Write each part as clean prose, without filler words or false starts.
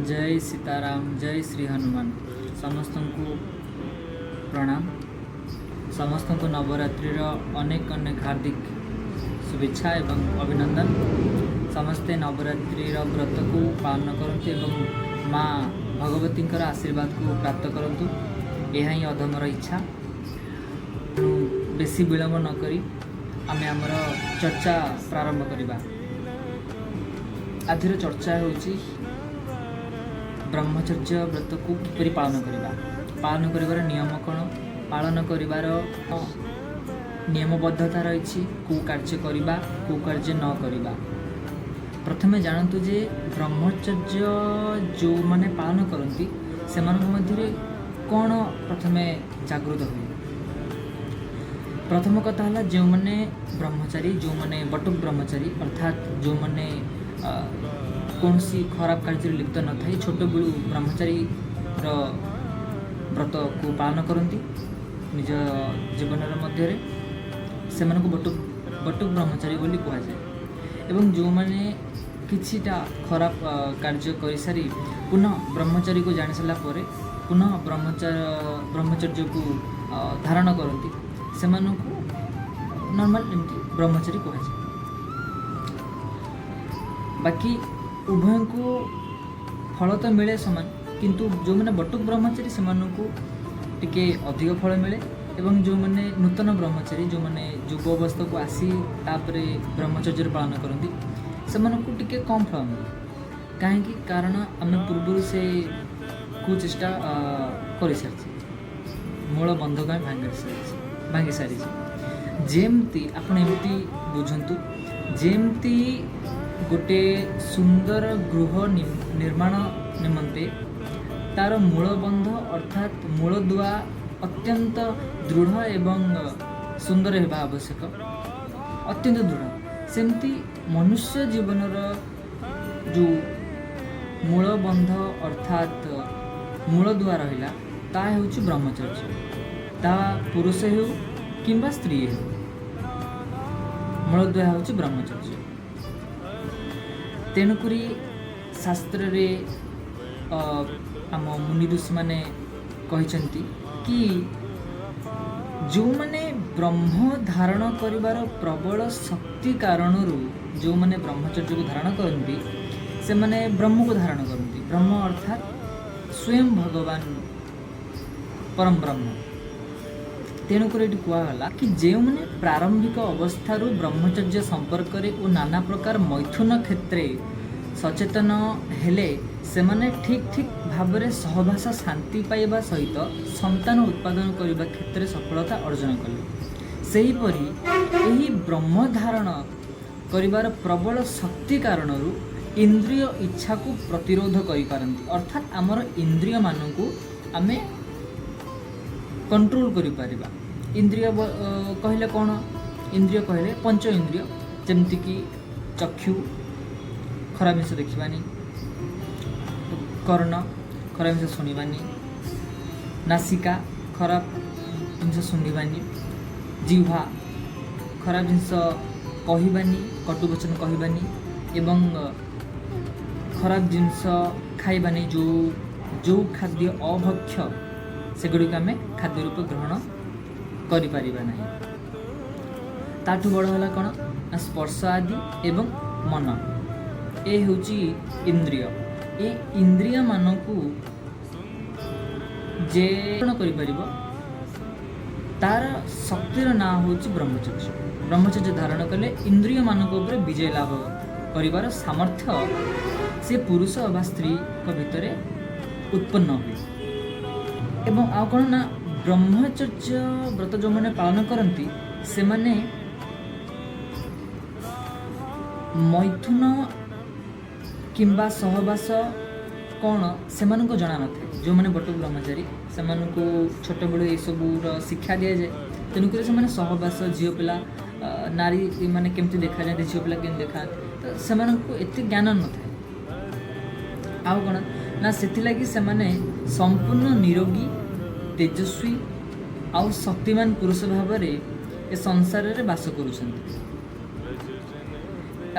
ଜୟ ସୀତାରାମ, ଜୟ ଶ୍ରୀ ହନୁମାନ। ସମସ୍ତଙ୍କୁ ପ୍ରଣାମ। ସମସ୍ତଙ୍କୁ ନବରାତ୍ରିର ଅନେକ ଅନେକ ହାର୍ଦ୍ଦିକ ଶୁଭେଚ୍ଛା ଏବଂ ଅଭିନନ୍ଦନ। ସମସ୍ତେ ନବରାତ୍ରିର ବ୍ରତକୁ ପାଳନ କରନ୍ତୁ ଏବଂ ମା ଭଗବତୀଙ୍କର ଆଶୀର୍ବାଦକୁ ପ୍ରାପ୍ତ କରନ୍ତୁ, ଏହା ହିଁ ଅଧମର ଇଚ୍ଛା। ତେଣୁ ବେଶୀ ବିଳମ୍ବ ନକରି ଆମେ ଆମର ଚର୍ଚ୍ଚା ପ୍ରାରମ୍ଭ କରିବା। ଆଜିର ଚର୍ଚ୍ଚା ହେଉଛି ବ୍ରହ୍ମଚର୍ଯ୍ୟ ବ୍ରତକୁ କିପରି ପାଳନ କରିବା, ପାଳନ କରିବାର ନିୟମ କ'ଣ, ପାଳନ କରିବାର ନିୟମବଦ୍ଧତା ରହିଛି, କେଉଁ କାର୍ଯ୍ୟ କରିବା, କେଉଁ କାର୍ଯ୍ୟ ନ କରିବା। ପ୍ରଥମେ ଜାଣନ୍ତୁ ଯେ ବ୍ରହ୍ମଚର୍ଯ୍ୟ ଯେଉଁମାନେ ପାଳନ କରନ୍ତି, ସେମାନଙ୍କ ମଧ୍ୟରେ କ'ଣ ପ୍ରଥମେ ଜାଗୃତ ହୁଏ? ପ୍ରଥମ କଥା ହେଲା, ଯେଉଁମାନେ ବ୍ରହ୍ମଚାରୀ, ଯେଉଁମାନେ ବଟୁକ ବ୍ରହ୍ମଚାରୀ, ଅର୍ଥାତ୍ ଯେଉଁମାନେ କୌଣସି ଖରାପ କାର୍ଯ୍ୟରେ ଲିପ୍ତ ନଥାଇ ଛୋଟବେଳୁ ବ୍ରହ୍ମଚାରୀର ବ୍ରତକୁ ପାଳନ କରନ୍ତି ନିଜ ଜୀବନର ମଧ୍ୟରେ, ସେମାନଙ୍କୁ ବଟୁକ ବ୍ରହ୍ମଚାରୀ ବୋଲି କୁହାଯାଏ। ଏବଂ ଯେଉଁମାନେ କିଛିଟା ଖରାପ କାର୍ଯ୍ୟ କରିସାରି ପୁନଃ ବ୍ରହ୍ମଚାରୀକୁ ଜାଣିସାରିଲା ପରେ ପୁନଃ ବ୍ରହ୍ମଚର୍ଯ୍ୟକୁ ଧାରଣ କରନ୍ତି, ସେମାନଙ୍କୁ ନର୍ମାଲ ଏମିତି ବ୍ରହ୍ମଚାରୀ କୁହାଯାଏ। ବାକି ଉଭୟଙ୍କୁ ଫଳ ତ ମିଳେ ସମାନ, କିନ୍ତୁ ଯେଉଁମାନେ ବଟୁକ ବ୍ରହ୍ମଚାରୀ, ସେମାନଙ୍କୁ ଟିକେ ଅଧିକ ଫଳ ମିଳେ ଏବଂ ଯେଉଁମାନେ ନୂତନ ବ୍ରହ୍ମଚାରୀ, ଯେଉଁମାନେ ଯୁବ ଅବସ୍ଥାକୁ ଆସି ତାପରେ ବ୍ରହ୍ମଚର୍ଯ୍ୟର ପାଳନ କରନ୍ତି, ସେମାନଙ୍କୁ ଟିକେ କମ୍ ଫଳ ମିଳେ। କାହିଁକି? କାରଣ ଆମେ ପୂର୍ବରୁ ସେ କୁଚେଷ୍ଟା କରିସାରିଛେ, ମୂଳ ବନ୍ଧକୁ ଆମେ ଭାଙ୍ଗି ସାରିଛେ। ଯେମିତି ଆପଣ ଏମିତି ବୁଝନ୍ତୁ, ଯେମିତି ଗୋଟେ ସୁନ୍ଦର ଗୃହ ନିର୍ମାଣ ନିମନ୍ତେ ତାର ମୂଳବନ୍ଧ ଅର୍ଥାତ୍ ମୂଳଦୁଆ ଅତ୍ୟନ୍ତ ଦୃଢ଼ ଏବଂ ସୁନ୍ଦର ହେବା ଆବଶ୍ୟକ, ଅତ୍ୟନ୍ତ ଦୃଢ଼, ସେମିତି ମନୁଷ୍ୟ ଜୀବନର ଯେଉଁ ମୂଳବନ୍ଧ ଅର୍ଥାତ୍ ମୂଳଦୁଆ ରହିଲା, ତାହା ହେଉଛି ବ୍ରହ୍ମଚର୍ଯ୍ୟ। ତାହା ପୁରୁଷ ହେଉ କିମ୍ବା ସ୍ତ୍ରୀ ହେଉ, ମୂଳଦୁଆ ହେଉଛି ବ୍ରହ୍ମଚର୍ଯ୍ୟ। ତେଣୁକରି ଶାସ୍ତ୍ରରେ ଆମ ମୁନି ଋଷିମାନେ କହିଛନ୍ତି କି ଯେଉଁମାନେ ବ୍ରହ୍ମ ଧାରଣ କରିବାର ପ୍ରବଳ ଶକ୍ତି କାରଣରୁ ଯେଉଁମାନେ ବ୍ରହ୍ମଚର୍ଯ୍ୟକୁ ଧାରଣ କରନ୍ତି, ସେମାନେ ବ୍ରହ୍ମକୁ ଧାରଣ କରନ୍ତି। ବ୍ରହ୍ମ ଅର୍ଥାତ୍ ସ୍ୱୟଂ ଭଗବାନ, ପରମ ବ୍ରହ୍ମ। ତେଣୁକରି ଏଠି କୁହାଗଲା କି ଯେଉଁମାନେ ପ୍ରାରମ୍ଭିକ ଅବସ୍ଥାରୁ ବ୍ରହ୍ମଚର୍ଯ୍ୟ ସମ୍ପର୍କରେ ଓ ନାନା ପ୍ରକାର ମୈଥୁନ କ୍ଷେତ୍ରେ ସଚେତନ ହେଲେ, ସେମାନେ ଠିକ୍ ଠିକ୍ ଭାବରେ ସହବାସ ଶାନ୍ତି ପାଇବା ସହିତ ସନ୍ତାନ ଉତ୍ପାଦନ କରିବା କ୍ଷେତ୍ରରେ ସଫଳତା ଅର୍ଜନ କଲେ। ସେହିପରି ଏହି ବ୍ରହ୍ମ ଧାରଣ କରିବାର ପ୍ରବଳ ଶକ୍ତି କାରଣରୁ ଇନ୍ଦ୍ରିୟ ଇଚ୍ଛାକୁ ପ୍ରତିରୋଧ କରିପାରନ୍ତି। ଅର୍ଥାତ୍ ଆମର ଇନ୍ଦ୍ରିୟମାନଙ୍କୁ ଆମେ କଣ୍ଟ୍ରୋଲ କରିପାରିବା। ଇନ୍ଦ୍ରିୟ କହିଲେ କ'ଣ? ଇନ୍ଦ୍ରିୟ କହିଲେ ପଞ୍ଚ ଇନ୍ଦ୍ରିୟ, ଯେମିତିକି ଚକ୍ଷୁ, ଖରାପ ଜିନିଷ ଦେଖିବାନି; କର୍ଣ୍ଣ, ଖରାପ ଜିନିଷ ଶୁଣିବାନି; ନାସିକା, ଖରାପ ଜିନିଷ ଶୁଙ୍ଘିବାନି; ଜିହ୍ୱା, ଖରାପ ଜିନିଷ କହିବାନି, କଟୁବଚନ କହିବାନି ଏବଂ ଖରାପ ଜିନିଷ ଖାଇବାନି। ଯେଉଁ ଯେଉଁ ଖାଦ୍ୟ ଅଭକ୍ଷ୍ୟ, ସେଗୁଡ଼ିକୁ ଆମେ ଖାଦ୍ୟ ରୂପେ ଗ୍ରହଣ କରିପାରିବା ନାହିଁ। ତାଠୁ ବଡ଼ ହେଲା କ'ଣ ନା ସ୍ପର୍ଶ ଆଦି ଏବଂ ମନ। ଏ ହେଉଛି ଇନ୍ଦ୍ରିୟ। ଏ ଇନ୍ଦ୍ରିୟମାନଙ୍କୁ ଯେ କ'ଣ କରିପାରିବ, ତାର ଶକ୍ତିର ନାଁ ହେଉଛି ବ୍ରହ୍ମଚର୍ଯ୍ୟ। ବ୍ରହ୍ମଚର୍ଯ୍ୟ ଧାରଣ କଲେ ଇନ୍ଦ୍ରିୟମାନଙ୍କ ଉପରେ ବିଜୟ ଲାଭ କରିବାର ସାମର୍ଥ୍ୟ ସେ ପୁରୁଷ ବା ସ୍ତ୍ରୀଙ୍କ ଭିତରେ ଉତ୍ପନ୍ନ ହୁଏ। ଏବଂ ଆଉ କ'ଣ ନା ବ୍ରହ୍ମଚର୍ଯ୍ୟ ବ୍ରତ ଯେଉଁମାନେ ପାଳନ କରନ୍ତି, ସେମାନେ ମୈଥୁନ କିମ୍ବା ସହବାସ କ'ଣ ସେମାନଙ୍କୁ ଜଣା ନଥାଏ। ଯେଉଁମାନେ ବଟୁକ ବ୍ରହ୍ମଚାରୀ, ସେମାନଙ୍କୁ ଛୋଟବେଳୁ ଏସବୁର ଶିକ୍ଷା ଦିଆଯାଏ। ତେଣୁକରି ସେମାନେ ସହବାସ, ଝିଅ ପିଲା, ନାରୀ ମାନେ କେମିତି ଦେଖାଯାଆନ୍ତି, ଝିଅ ପିଲା କେମିତି ଦେଖାଯାଆନ୍ତି, ତ ସେମାନଙ୍କୁ ଏତେ ଜ୍ଞାନ ନଥାଏ। ଆଉ କ'ଣ ନା ସେଥିଲାଗି ସେମାନେ ସମ୍ପୂର୍ଣ୍ଣ ନିରୋଗୀ, ତେଜସ୍ୱୀ ଆଉ ଶକ୍ତିମାନ ପୁରୁଷ ଭାବରେ ଏ ସଂସାରରେ ବାସ କରୁଛନ୍ତି।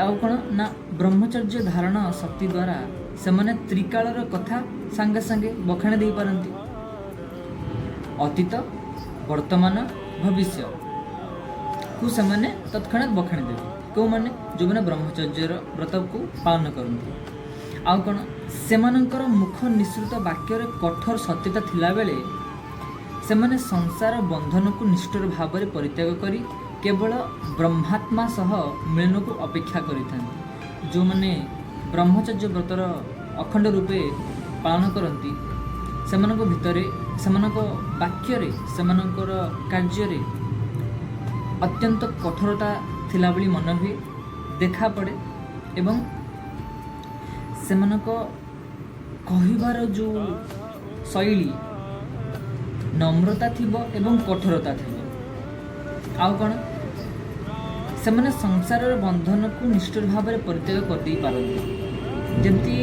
ଆଉ କ'ଣ ନା ବ୍ରହ୍ମଚର୍ଯ୍ୟ ଧାରଣ ଶକ୍ତି ଦ୍ୱାରା ସେମାନେ ତ୍ରିକାଳର କଥା ସାଙ୍ଗେ ସାଙ୍ଗେ ବଖାଣି ଦେଇପାରନ୍ତି। ଅତୀତ, ବର୍ତ୍ତମାନ, ଭବିଷ୍ୟକୁ ସେମାନେ ତତ୍କ୍ଷଣାତ୍ ବଖାଣି ଦେବେ। କେଉଁମାନେ? ଯେଉଁମାନେ ବ୍ରହ୍ମଚର୍ଯ୍ୟର ବ୍ରତକୁ ପାଳନ କରନ୍ତି। ଆଉ କ'ଣ? ସେମାନଙ୍କର ମୁଖ ନିଃସୃତ ବାକ୍ୟରେ କଠୋର ସତ୍ୟତା ଥିଲାବେଳେ ସେମାନେ ସଂସାର ବନ୍ଧନକୁ ନିଷ୍ଠୁର ଭାବରେ ପରିତ୍ୟାଗ କରି କେବଳ ବ୍ରହ୍ମାତ୍ମା ସହ ମିଳନକୁ ଅପେକ୍ଷା କରିଥାନ୍ତି। ଯେଉଁମାନେ ବ୍ରହ୍ମଚର୍ଯ୍ୟ ବ୍ରତର ଅଖଣ୍ଡ ରୂପେ ପାଳନ କରନ୍ତି, ସେମାନଙ୍କ ଭିତରେ, ସେମାନଙ୍କ ବାକ୍ୟରେ, ସେମାନଙ୍କର କାର୍ଯ୍ୟରେ ଅତ୍ୟନ୍ତ କଠୋରତା ଥିଲା ଭଳି ମନେ ହୁଏ, ଦେଖା ପଡ଼େ ଏବଂ ସେମାନଙ୍କ କହିବାର ଯେଉଁ ଶୈଳୀ ନମ୍ରତା ଥିବ ଏବଂ କଠୋରତା ଥିବ। ଆଉ କ'ଣ? ସେମାନେ ସଂସାରର ବନ୍ଧନକୁ ନିଷ୍ଠୁର ଭାବରେ ପରିତ୍ୟାଗ କରିଦେଇ ପାରନ୍ତି। ଯେମିତି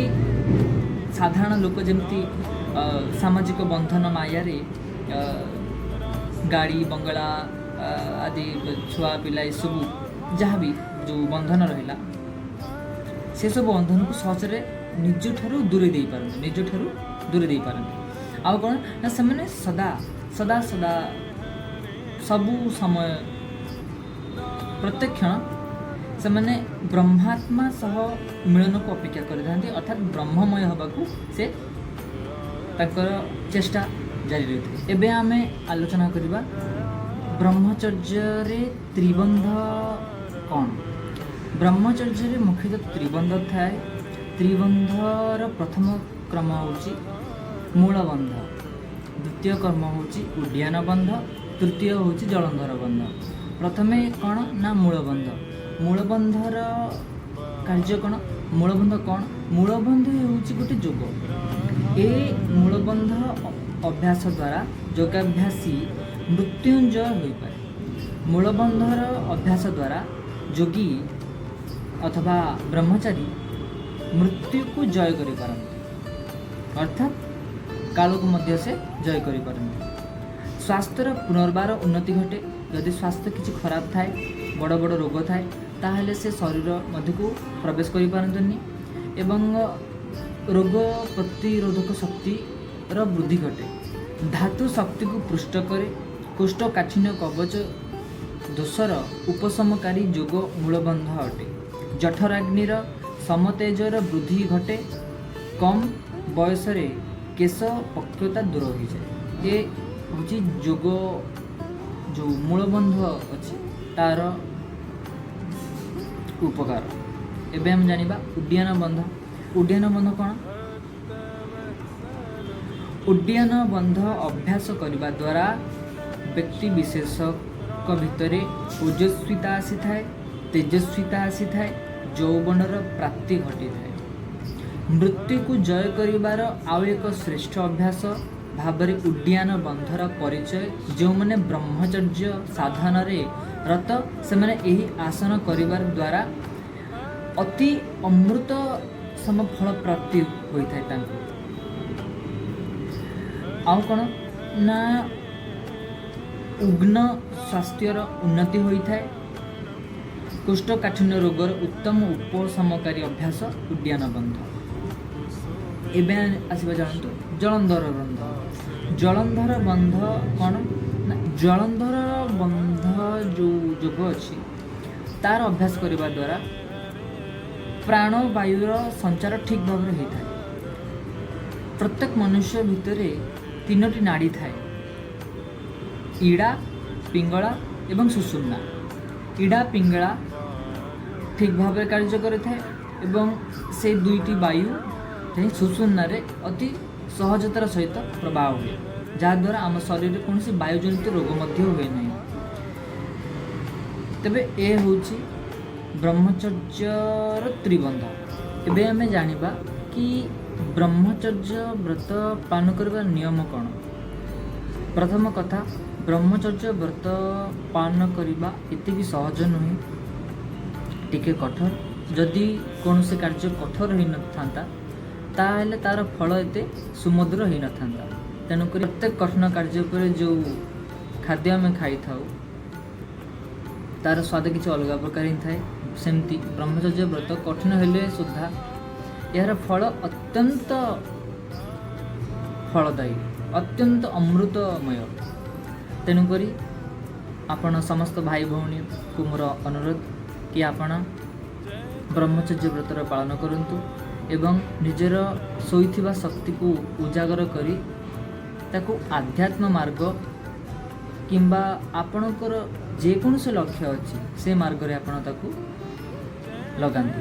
ସାଧାରଣ ଲୋକ ଯେମିତି ସାମାଜିକ ବନ୍ଧନ ମାୟାରେ ଗାଡ଼ି, ବଙ୍ଗଳା ଆଦି, ଛୁଆ ପିଲା, ଏସବୁ ଯାହା ବି ଯେଉଁ ବନ୍ଧନ ରହିଲା, ସେସବୁ ବନ୍ଧନକୁ ସହଜରେ ନିଜଠାରୁ ଦୂରେଇ ଦେଇପାରନ୍ତି, ନିଜଠାରୁ ଦୂରେଇ ଦେଇପାରନ୍ତି। ଆଉ କ'ଣ ନା ସେମାନେ ସଦା ସଦା ସଦା ସବୁ ସମୟ ପ୍ରତ୍ୟେକ କ୍ଷଣ ସେମାନେ ବ୍ରହ୍ମାତ୍ମା ସହ ମିଳନକୁ ଅପେକ୍ଷା କରିଥାନ୍ତି, ଅର୍ଥାତ୍ ବ୍ରହ୍ମମୟ ହେବାକୁ ସେ ତାଙ୍କର ଚେଷ୍ଟା ଜାରି ରହିଥାଏ। ଏବେ ଆମେ ଆଲୋଚନା କରିବା ବ୍ରହ୍ମଚର୍ଯ୍ୟରେ ତ୍ରିବନ୍ଧ କ'ଣ। ବ୍ରହ୍ମଚର୍ଯ୍ୟରେ ମୁଖ୍ୟତଃ ତ୍ରିବନ୍ଧ ଥାଏ। ତ୍ରିବନ୍ଧର ପ୍ରଥମ କ୍ରମ ହେଉଛି ମୂଳବନ୍ଧ, ଦ୍ୱିତୀୟ କ୍ରମ ହେଉଛି ଉଡ୍ଡୀୟାନ ବନ୍ଧ, ତୃତୀୟ ହେଉଛି ଜଳନ୍ଧର ବନ୍ଧ। ପ୍ରଥମେ କ'ଣ ନା ମୂଳବନ୍ଧ। ମୂଳବନ୍ଧର କାର୍ଯ୍ୟ କ'ଣ? ମୂଳବନ୍ଧ କ'ଣ? ମୂଳବନ୍ଧ ହେଉଛି ଗୋଟେ ଯୋଗ। ଏ ମୂଳବନ୍ଧ ଅଭ୍ୟାସ ଦ୍ୱାରା ଯୋଗାଭ୍ୟାସୀ ମୃତ୍ୟୁଞ୍ଜୟ ହୋଇପାରେ। ମୂଳବନ୍ଧର ଅଭ୍ୟାସ ଦ୍ୱାରା ଯୋଗୀ ଅଥବା ବ୍ରହ୍ମଚାରୀ ମୃତ୍ୟୁକୁ ଜୟ କରିପାରନ୍ତି, ଅର୍ଥାତ୍ କାଳକୁ ମଧ୍ୟ ସେ ଜୟ କରିପାରନ୍ତି। ସ୍ୱାସ୍ଥ୍ୟର ପୁନର୍ବାର ଉନ୍ନତି ଘଟେ। ଯଦି ସ୍ୱାସ୍ଥ୍ୟ କିଛି ଖରାପ ଥାଏ, ବଡ଼ ବଡ଼ ରୋଗ ଥାଏ, ତାହେଲେ ସେ ଶରୀର ମଧ୍ୟକୁ ପ୍ରବେଶ କରିପାରନ୍ତିନି ଏବଂ ରୋଗ ପ୍ରତିରୋଧକ ଶକ୍ତିର ବୃଦ୍ଧି ଘଟେ। ଧାତୁ ଶକ୍ତିକୁ ପୁଷ୍ଟ କରେ। କୋଷ୍ଠକାଠିନ୍ୟ, କବଜ ଦୋଷର ଉପଶମକାରୀ ଯୋଗ ମୂଳବନ୍ଧ ଅଟେ। ଜଠରାଗ୍ନିର ସମତେଜର ବୃଦ୍ଧି ଘଟେ। କମ୍ ବୟସରେ କେଶ ପକ୍ୱତା ଦୂର ହୋଇଯାଏ। ଏ ହେଉଛି ଯୋଗ ଯେଉଁ ମୂଳବନ୍ଧ ଅଛି ତାର ଉପକାର। ଏବେ ଆମେ ଜାଣିବା ଉଡ୍ଡୀୟାନ ବନ୍ଧ। ଉଡ୍ଡୀୟାନ ବନ୍ଧ କ'ଣ? ଉଡ୍ଡୀୟାନ ବନ୍ଧ ଅଭ୍ୟାସ କରିବା ଦ୍ୱାରା ବ୍ୟକ୍ତି ବିଶେଷଙ୍କ ଭିତରେ ଓଜସ୍ୱିତା ଆସିଥାଏ, ତେଜସ୍ୱିତା ଆସିଥାଏ, ଯୌବନର ପ୍ରାପ୍ତି ଘଟିଥାଏ। ମୃତ୍ୟୁକୁ ଜୟ କରିବାର ଆଉ ଏକ ଶ୍ରେଷ୍ଠ ଅଭ୍ୟାସ ଭାବରେ ଉଡ୍ଡୀୟାନ ବନ୍ଧର ପରିଚୟ। ଯେଉଁମାନେ ବ୍ରହ୍ମଚର୍ଯ୍ୟ ସାଧନାରେ ରତ, ସେମାନେ ଏହି ଆସନ କରିବା ଦ୍ୱାରା ଅତି ଅମୃତ ସମ ଫଳ ପ୍ରାପ୍ତି ହୋଇଥାଏ ତାଙ୍କୁ। ଆଉ କ'ଣ ନା ଉଗ୍ନ ସ୍ୱାସ୍ଥ୍ୟର ଉନ୍ନତି ହୋଇଥାଏ। କୋଷ୍ଠକାଠିନ୍ୟ ରୋଗର ଉତ୍ତମ ଉପଶମକାରୀ ଅଭ୍ୟାସ ଉଡ୍ଡୀୟାନ ବନ୍ଧ। ଏବେ ଆସିବା ଜାଣନ୍ତୁ ଜଳନ୍ଧର ବନ୍ଧ। ଜଳନ୍ଧର ବନ୍ଧ କ'ଣ ନା ଜଳନ୍ଧର ବନ୍ଧ ଯେଉଁ ଯୋଗ ଅଛି, ତାର ଅଭ୍ୟାସ କରିବା ଦ୍ୱାରା ପ୍ରାଣବାୟୁର ସଞ୍ଚାର ଠିକ୍ ଭାବରେ ହୋଇଥାଏ। ପ୍ରତ୍ୟେକ ମନୁଷ୍ୟ ଭିତରେ ତିନୋଟି ନାଡ଼ି ଥାଏ, ଇଡ଼ା, ପିଙ୍ଗଳା ଏବଂ ସୁଷୁମ୍ନା। ଇଡ଼ା, ପିଙ୍ଗଳା ଠିକ୍ ଭାବରେ କାର୍ଯ୍ୟ କରିଥାଏ ଏବଂ ସେ ଦୁଇଟି ବାୟୁ ଯାଇ ସୁଷୁମ୍ନାରେ ଅତି ସହଜତାର ସହିତ ପ୍ରବାହ ହୁଏ, ଯାହାଦ୍ୱାରା ଆମ ଶରୀରରେ କୌଣସି ବାୟୁଜନିତ ରୋଗ ମଧ୍ୟ ହୁଏ ନାହିଁ। ତେବେ ଏ ହେଉଛି ବ୍ରହ୍ମଚର୍ଯ୍ୟର ତ୍ରିବନ୍ଧ। ଏବେ ଆମେ ଜାଣିବା କି ବ୍ରହ୍ମଚର୍ଯ୍ୟ ବ୍ରତ ପାଳନ କରିବାର ନିୟମ କ'ଣ। ପ୍ରଥମ କଥା, ବ୍ରହ୍ମଚର୍ଯ୍ୟ ବ୍ରତ ପାଳନ କରିବା ଏତେ ବି ସହଜ ନୁହେଁ, ଟିକେ କଠୋର। ଯଦି କୌଣସି କାର୍ଯ୍ୟ କଠୋର ହୋଇନଥାନ୍ତା, ତାହେଲେ ତା'ର ଫଳ ଏତେ ସୁମଧୁର ହୋଇନଥାନ୍ତା। ତେଣୁକରି ପ୍ରତ୍ୟେକ କଠିନ କାର୍ଯ୍ୟ ଉପରେ ଯେଉଁ ଖାଦ୍ୟ ଆମେ ଖାଇଥାଉ, ତା'ର ସ୍ୱାଦ କିଛି ଅଲଗା ପ୍ରକାର ହିଁ ଥାଏ। ସେମିତି ବ୍ରହ୍ମଚର୍ଯ୍ୟ ବ୍ରତ କଠିନ ହେଲେ ସୁଦ୍ଧା ଏହାର ଫଳ ଅତ୍ୟନ୍ତ ଫଳଦାୟୀ, ଅତ୍ୟନ୍ତ ଅମୃତମୟ। ତେଣୁକରି ଆପଣ ସମସ୍ତ ଭାଇ ଭଉଣୀକୁ ମୋର ଅନୁରୋଧ କି ଆପଣ ବ୍ରହ୍ମଚର୍ଯ୍ୟ ବ୍ରତର ପାଳନ କରନ୍ତୁ ଏବଂ ନିଜର ଶୋଇଥିବା ଶକ୍ତିକୁ ଉଜାଗର କରି ତାକୁ ଆଧ୍ୟାତ୍ମ ମାର୍ଗ କିମ୍ବା ଆପଣଙ୍କର ଯେକୌଣସି ଲକ୍ଷ୍ୟ ଅଛି, ସେ ମାର୍ଗରେ ଆପଣ ତାକୁ ଲଗାନ୍ତୁ।